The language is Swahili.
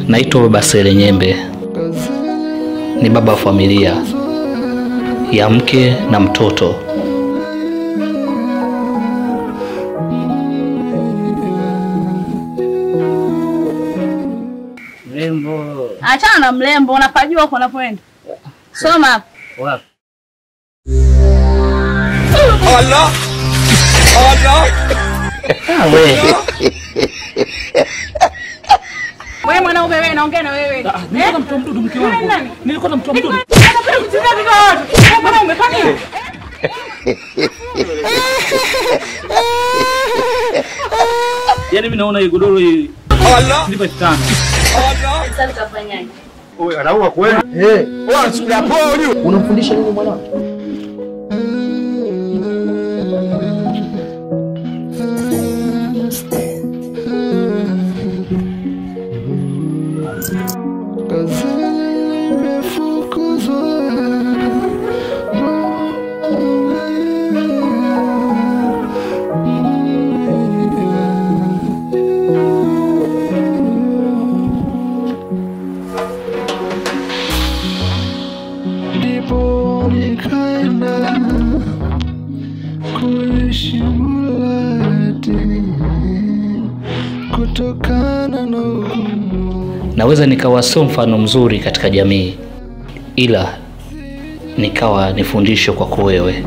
Naitwa Baba Selenyembe, ni baba wa familia ya mke na mtoto. Mrembo. Achana na mrembo, unapajua huko unapoenda. Soma hapo. Wapi? Allah. Allah. Ah, wewe. Wewe mwanaume wewe, naongea na wewe. Nilikuwa namtoa mdudu mke wangu. Nilikuwa namtoa mdudu. Wewe mwanaume kwa nini? Yaani mimi naona hii godoro hii. Allah. Nipe 5. Allah. Sasa utafanyaje? Wewe anaua kweli? Eh. Wewe anachukulia poa huyu. Unamfundisha nini mwanao? Naweza nikawa sio mfano mzuri katika jamii, ila nikawa ni fundisho kwako wewe.